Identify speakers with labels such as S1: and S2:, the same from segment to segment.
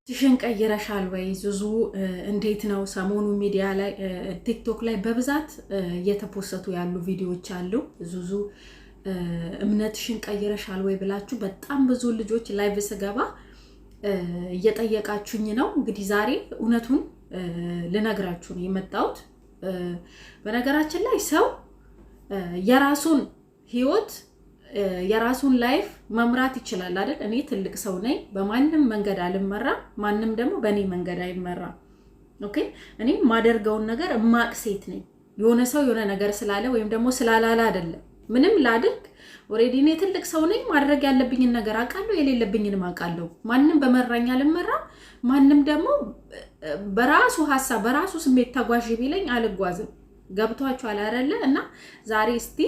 S1: ሽን ቀይረሻል ወይ ዙዙ? እንዴት ነው ሰሞኑ ሚዲያ ላይ ቲክቶክ ላይ በብዛት እየተፖሰቱ ያሉ ቪዲዮዎች አሉ። ዙዙ እምነትሽን ቀይረሻል ወይ ብላችሁ በጣም ብዙ ልጆች live ስገባ እየጠየቃችሁኝ ነው። እንግዲህ ዛሬ እውነቱን ልነግራችሁ ነው የመጣሁት። በነገራችን ላይ ሰው የራሱን ህይወት የራሱን life መምራት ይችላል አይደል? እኔ ትልቅ ሰው ነኝ። በማንም መንገድ አልመራም። ማንም ደግሞ በእኔ መንገድ አይመራም። Okay፣ እኔ የማደርገውን ነገር እማቅ ሴት ነኝ። የሆነ ሰው የሆነ ነገር ስላለ ወይም ደግሞ ስላላለ አይደለም። ምንም ላድርግ፣ already እኔ ትልቅ ሰው ነኝ። ማድረግ ያለብኝን ነገር አውቃለሁ፣ የሌለብኝንም አውቃለሁ። ማንም በመራኝ አልመራም። ማንም ደግሞ በራሱ ሀሳብ በራሱ ስሜት ተጓዥ ቢለኝ አልጓዝም። ገብቷችኋል አይደለ? እና ዛሬ እስቲ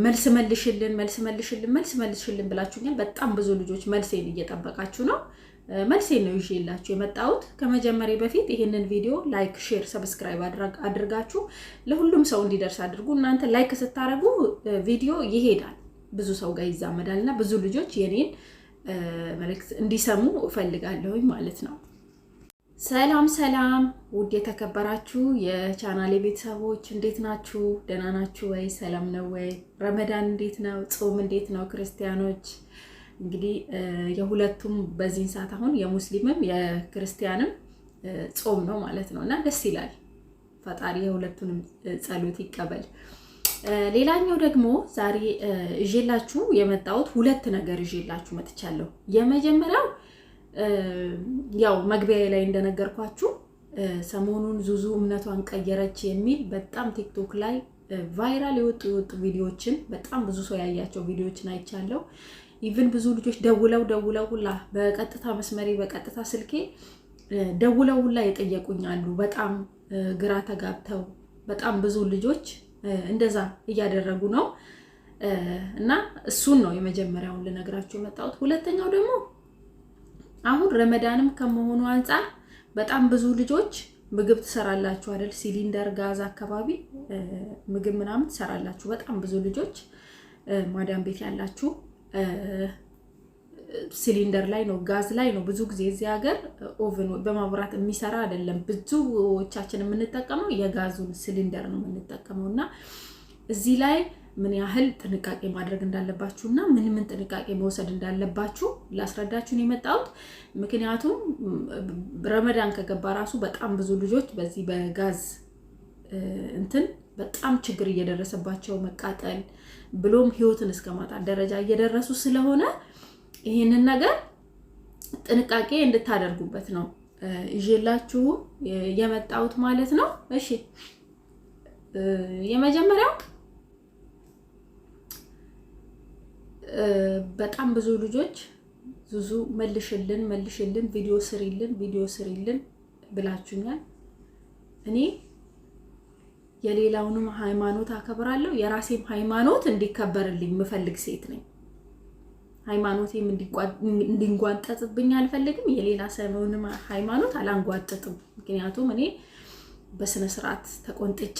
S1: መልስ መልሽልን፣ መልስ መልሽልን፣ መልስ መልሽልን ብላችሁኛል። በጣም ብዙ ልጆች መልሴን እየጠበቃችሁ ነው። መልሴን ነው ይዤላችሁ የመጣሁት። ከመጀመሪያ በፊት ይህንን ቪዲዮ like፣ share፣ subscribe አድርጋችሁ ለሁሉም ሰው እንዲደርስ አድርጉ። እናንተ like ስታደርጉ ቪዲዮ ይሄዳል፣ ብዙ ሰው ጋር ይዛመዳል እና ብዙ ልጆች የኔን መልእክት እንዲሰሙ እፈልጋለሁኝ ማለት ነው። ሰላም ሰላም፣ ውድ የተከበራችሁ የቻናሌ ቤተሰቦች እንዴት ናችሁ? ደህና ናችሁ ወይ? ሰላም ነው ወይ? ረመዳን እንዴት ነው? ጾም እንዴት ነው? ክርስቲያኖች እንግዲህ የሁለቱም በዚህን ሰዓት አሁን የሙስሊምም የክርስቲያንም ጾም ነው ማለት ነው እና ደስ ይላል። ፈጣሪ የሁለቱንም ጸሎት ይቀበል። ሌላኛው ደግሞ ዛሬ ይዤላችሁ የመጣሁት ሁለት ነገር ይዤላችሁ መጥቻለሁ። የመጀመሪያው ያው መግቢያ ላይ እንደነገርኳችሁ ሰሞኑን ዙዙ እምነቷን ቀየረች የሚል በጣም ቲክቶክ ላይ viral የወጡ ቪዲዮዎችን በጣም ብዙ ሰው ያያቸው ቪዲዮዎችን አይቻለሁ። Even ብዙ ልጆች ደውለው ደውለው ሁላ በቀጥታ መስመሬ በቀጥታ ስልኬ ደውለው ሁላ የጠየቁኝ አሉ። በጣም ግራ ተጋብተው በጣም ብዙ ልጆች እንደዛ እያደረጉ ነው። እና እሱን ነው የመጀመሪያውን ልነግራችሁ የመጣሁት። ሁለተኛው ደግሞ አሁን ረመዳንም ከመሆኑ አንጻር በጣም ብዙ ልጆች ምግብ ትሰራላችሁ አይደል? ሲሊንደር ጋዝ አካባቢ ምግብ ምናምን ትሰራላችሁ። በጣም ብዙ ልጆች ማዳም ቤት ያላችሁ ሲሊንደር ላይ ነው ጋዝ ላይ ነው። ብዙ ጊዜ እዚህ ሀገር oven በማብራት የሚሰራ አይደለም። ብዙዎቻችን የምንጠቀመው የጋዙን ሲሊንደር ነው የምንጠቀመው እና እዚህ ላይ ምን ያህል ጥንቃቄ ማድረግ እንዳለባችሁ እና ምን ምን ጥንቃቄ መውሰድ እንዳለባችሁ ላስረዳችሁ ነው የመጣሁት። ምክንያቱም ረመዳን ከገባ ራሱ በጣም ብዙ ልጆች በዚህ በጋዝ እንትን በጣም ችግር እየደረሰባቸው መቃጠል ብሎም ሕይወትን እስከ ማጣት ደረጃ እየደረሱ ስለሆነ ይህንን ነገር ጥንቃቄ እንድታደርጉበት ነው ይዤላችሁ የመጣሁት ማለት ነው። እሺ፣ የመጀመሪያው በጣም ብዙ ልጆች ዙዙ መልሽልን፣ መልሽልን፣ ቪዲዮ ስሪልን፣ ቪዲዮ ስሪልን ብላችሁኛል። እኔ የሌላውንም ሃይማኖት አከብራለሁ፣ የራሴም ሃይማኖት እንዲከበርልኝ የምፈልግ ሴት ነኝ። ሃይማኖቴም እንዲንጓጠጥብኝ አልፈልግም። የሌላ ሰውንም ሃይማኖት አላንጓጥጥም። ምክንያቱም እኔ በስነ ስርዓት ተቆንጥጬ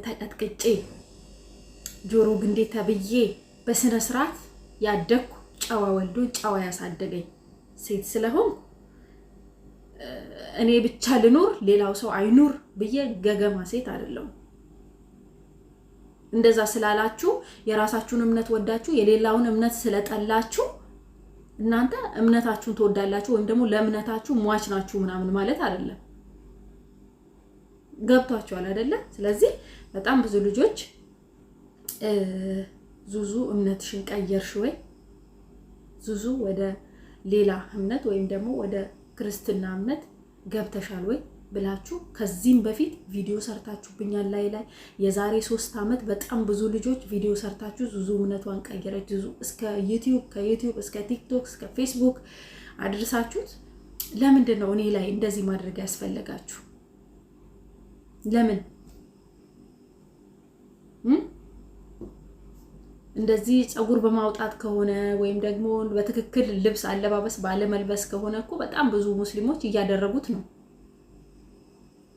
S1: ተቀጥቅጬ ጆሮ ግንዴ ተብዬ በስነ ስርዓት ያደግኩ ጨዋ ወልዶ ጨዋ ያሳደገኝ ሴት ስለሆንኩ እኔ ብቻ ልኑር ሌላው ሰው አይኑር ብዬ ገገማ ሴት አይደለሁም። እንደዛ ስላላችሁ የራሳችሁን እምነት ወዳችሁ የሌላውን እምነት ስለጠላችሁ እናንተ እምነታችሁን ትወዳላችሁ ወይም ደግሞ ለእምነታችሁ ሟች ናችሁ ምናምን ማለት አይደለም። ገብቷችኋል አይደለ? ስለዚህ በጣም ብዙ ልጆች ዙዙ እምነትሽን ቀየርሽ ወይ፣ ዙዙ ወደ ሌላ እምነት ወይም ደግሞ ወደ ክርስትና እምነት ገብተሻል ወይ ብላችሁ ከዚህም በፊት ቪዲዮ ሰርታችሁብኛል። ላይ ላይ የዛሬ 3 ዓመት በጣም ብዙ ልጆች ቪዲዮ ሰርታችሁ ዙዙ እምነቷን ቀየረች፣ ዙዙ እስከ ዩቲዩብ፣ ከዩቲዩብ እስከ ቲክቶክ እስከ ፌስቡክ አድርሳችሁት። ለምንድን ነው እኔ ላይ እንደዚህ ማድረግ ያስፈለጋችሁ? ለምን እንደዚህ ፀጉር በማውጣት ከሆነ ወይም ደግሞ በትክክል ልብስ አለባበስ ባለመልበስ ከሆነ እኮ በጣም ብዙ ሙስሊሞች እያደረጉት ነው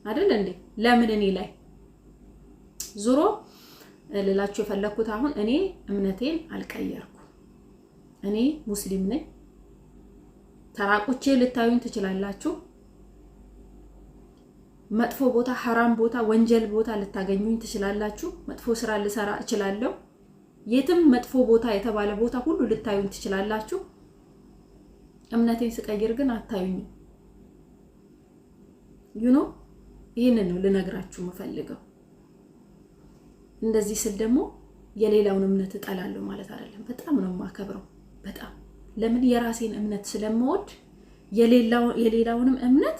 S1: አይደል እንዴ? ለምን እኔ ላይ ዙሮ ልላችሁ የፈለግኩት አሁን እኔ እምነቴን አልቀየርኩም። እኔ ሙስሊም ነኝ። ተራቁቼ ልታዩኝ ትችላላችሁ። መጥፎ ቦታ፣ ሐራም ቦታ፣ ወንጀል ቦታ ልታገኙኝ ትችላላችሁ። መጥፎ ስራ ልሰራ እችላለሁ። የትም መጥፎ ቦታ የተባለ ቦታ ሁሉ ልታዩኝ ትችላላችሁ። እምነቴን ስቀይር ግን አታዩኝም። ይህንን ነው ልነግራችሁ የምፈልገው። እንደዚህ ስል ደግሞ የሌላውን እምነት እጠላለሁ ማለት አይደለም። በጣም ነው የማከብረው። በጣም ለምን የራሴን እምነት ስለምወድ የሌላውንም እምነት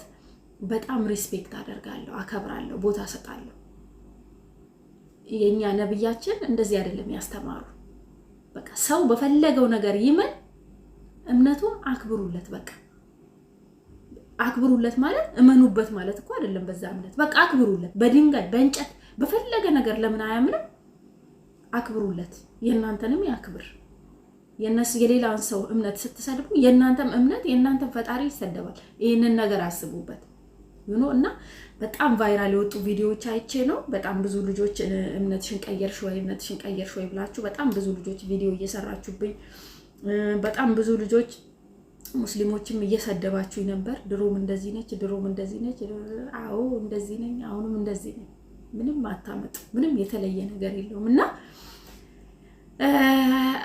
S1: በጣም respect አደርጋለሁ፣ አከብራለሁ፣ ቦታ እሰጣለሁ። የእኛ ነብያችን እንደዚህ አይደለም ያስተማሩ። በቃ ሰው በፈለገው ነገር ይመን፣ እምነቱን አክብሩለት። በቃ አክብሩለት ማለት እመኑበት ማለት እኮ አይደለም። በዛ እምነት በቃ አክብሩለት። በድንጋይ በእንጨት በፈለገ ነገር ለምን አያምንም? አክብሩለት። የእናንተንም ያክብር። የነሱ የሌላውን ሰው እምነት ስትሰድቡ የእናንተም እምነት የእናንተም ፈጣሪ ይሰደባል። ይህንን ነገር አስቡበት። እና በጣም viral የወጡ ቪዲዮዎች አይቼ ነው። በጣም ብዙ ልጆች እምነትሽን ቀየርሽ ወይ እምነትሽን ቀየርሽ ወይ ብላችሁ በጣም ብዙ ልጆች ቪዲዮ እየሰራችሁብኝ፣ በጣም ብዙ ልጆች ሙስሊሞችም እየሰደባችሁኝ ነበር። ድሮም እንደዚህ ነች፣ ድሮም እንደዚህ ነች። አዎ እንደዚህ ነኝ፣ አሁንም እንደዚህ ነኝ። ምንም አታመጡ፣ ምንም የተለየ ነገር የለውም። እና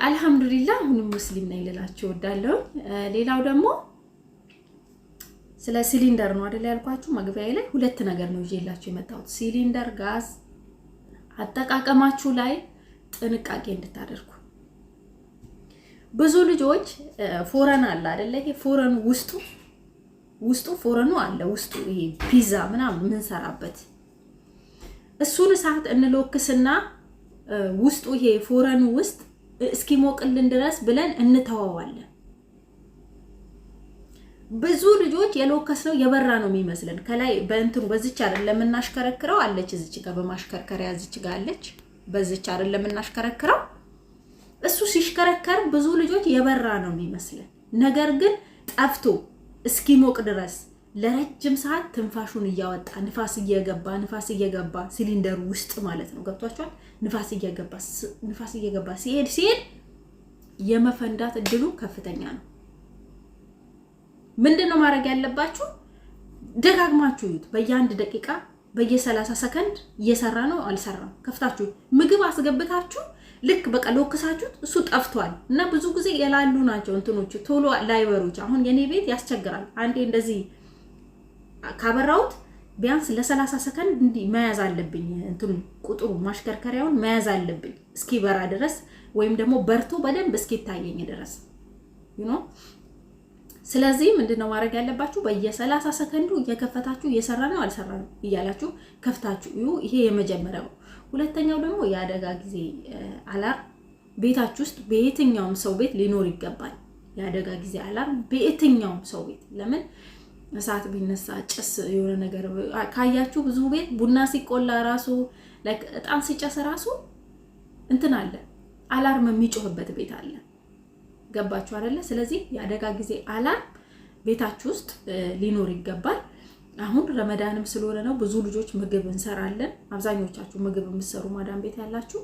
S1: አልሐምዱሊላህ አሁንም ሙስሊም ነኝ ልላችሁ እወዳለሁ። ሌላው ደግሞ ስለ ሲሊንደር ነው አይደል ያልኳችሁ መግቢያ ላይ ሁለት ነገር ነው ይዤላችሁ የመጣሁት። ሲሊንደር ጋዝ አጠቃቀማችሁ ላይ ጥንቃቄ እንድታደርጉ። ብዙ ልጆች ፎረን አለ አይደለ? ይሄ ፎረኑ ውስጡ ውስጡ ፎረኑ አለ ውስጡ ይሄ ፒዛ ምናምን የምንሰራበት እሱን እሳት እንለኩስና ውስጡ ይሄ ፎረኑ ውስጥ እስኪሞቅልን ድረስ ብለን እንተዋዋለን። ብዙ ልጆች የለኮስነው የበራ ነው የሚመስለን። ከላይ በእንትኑ በዚች አይደለም የምናሽከረክረው አለች፣ እዚች ጋር በማሽከርከሪያ እዚች ጋር አለች፣ በዚች አይደለም የምናሽከረክረው። እሱ ሲሽከረከር ብዙ ልጆች የበራ ነው የሚመስለን። ነገር ግን ጠፍቶ እስኪሞቅ ድረስ ለረጅም ሰዓት ትንፋሹን እያወጣ ንፋስ እየገባ ንፋስ እየገባ ሲሊንደሩ ውስጥ ማለት ነው። ገብቷችኋል? ንፋስ እየገባ ንፋስ እየገባ ሲሄድ ሲሄድ የመፈንዳት እድሉ ከፍተኛ ነው። ምንድን ነው ማድረግ ያለባችሁ? ደጋግማችሁ እዩት። በየአንድ ደቂቃ በየ30 ሰከንድ እየሰራ ነው አልሰራም፣ ከፍታችሁ ምግብ አስገብታችሁ ልክ በቃ ለኩሳችሁት እሱ ጠፍቷል። እና ብዙ ጊዜ የላሉ ናቸው እንትኖቹ ቶሎ ላይበሮች። አሁን የኔ ቤት ያስቸግራል። አንዴ እንደዚህ ካበራሁት ቢያንስ ለ30 ሰከንድ እንዲህ መያዝ አለብኝ። እንትኑ ቁጥሩ ማሽከርከሪያውን መያዝ አለብኝ እስኪበራ ድረስ ወይም ደግሞ በርቶ በደንብ እስኪታየኝ ድረስ። ስለዚህ ምንድነው ማድረግ ያለባችሁ? በየ30 ሰከንዱ እየከፈታችሁ እየሰራ ነው አልሰራ ነው እያላችሁ ከፍታችሁ እዩ። ይሄ የመጀመሪያው። ሁለተኛው ደግሞ የአደጋ ጊዜ alarm ቤታችሁ ውስጥ በየትኛውም ሰው ቤት ሊኖር ይገባል። የአደጋ ጊዜ alarm በየትኛውም ሰው ቤት ለምን እሳት ቢነሳ ጭስ የሆነ ነገር ካያችሁ ብዙ ቤት ቡና ሲቆላ ራሱ እጣን ሲጨስ ራሱ እንትን አለ alarm የሚጮህበት ቤት አለ። ገባችሁ አይደለ? ስለዚህ የአደጋ ጊዜ alarm ቤታችሁ ውስጥ ሊኖር ይገባል። አሁን ረመዳንም ስለሆነ ነው ብዙ ልጆች ምግብ እንሰራለን። አብዛኞቻችሁ ምግብ የምትሰሩ ማዳም ቤት ያላችሁ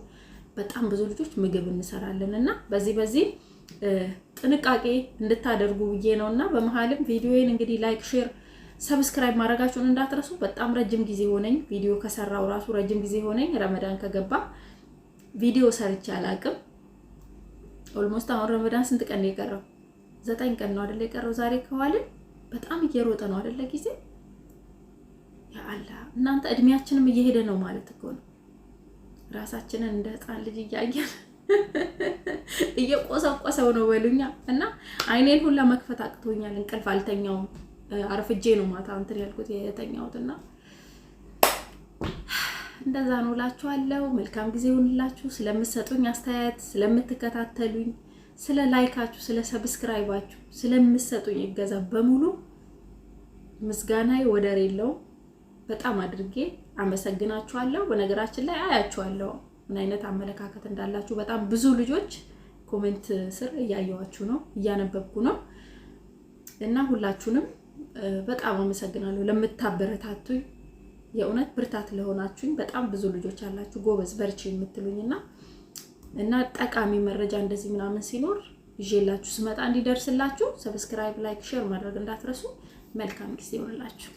S1: በጣም ብዙ ልጆች ምግብ እንሰራለን እና በዚህ በዚህ ጥንቃቄ እንድታደርጉ ብዬ ነው። እና በመሀልም ቪዲዮዬን እንግዲህ like፣ share፣ subscribe ማድረጋችሁን እንዳትረሱ። በጣም ረጅም ጊዜ ሆነኝ ቪዲዮ ከሰራው ራሱ ረጅም ጊዜ ሆነኝ። ረመዳን ከገባ ቪዲዮ ሰርቼ አላቅም። almost አሁን ረመዳን ስንት ቀን ነው የቀረው? 9 ቀን ነው አይደለ የቀረው። ዛሬ ከዋልን በጣም እየሮጠ ነው አይደለ ጊዜ። ያ አላህ እናንተ እድሜያችንም እየሄደ ነው ማለት እኮ ነው። ራሳችንን እንደ ህፃን ልጅ እያየን እየቆሰቆሰው ነው በሉኛ። እና አይኔን ሁላ መክፈት አቅቶኛል። እንቅልፍ አልተኛውም። አርፍጄ ነው ማታ እንትን ያልኩት የተኛሁት እና እንደዛ ነው እላችኋለሁ። መልካም ጊዜ ይሁንላችሁ። ስለምትሰጡኝ አስተያየት፣ ስለምትከታተሉኝ፣ ስለ like ኣችሁ፣ ስለ subscribe ኣችሁ፣ ስለምትሰጡኝ እገዛ በሙሉ ምስጋናዬ ወደር የለውም። በጣም አድርጌ አመሰግናችኋለሁ። በነገራችን ላይ አያችኋለሁ ምን አይነት አመለካከት እንዳላችሁ። በጣም ብዙ ልጆች comment ስር እያየኋችሁ ነው፣ እያነበብኩ ነው እና ሁላችሁንም በጣም አመሰግናለሁ ለምታበረታቱኝ፣ የእውነት ብርታት ለሆናችሁኝ። በጣም ብዙ ልጆች አላችሁ ጎበዝ በርቺ የምትሉኝና እና ጠቃሚ መረጃ እንደዚህ ምናምን ሲኖር ይዤላችሁ ስመጣ እንዲደርስላችሁ subscribe፣ like፣ share ማድረግ እንዳትረሱ። መልካም ጊዜ ይሆንላችሁ።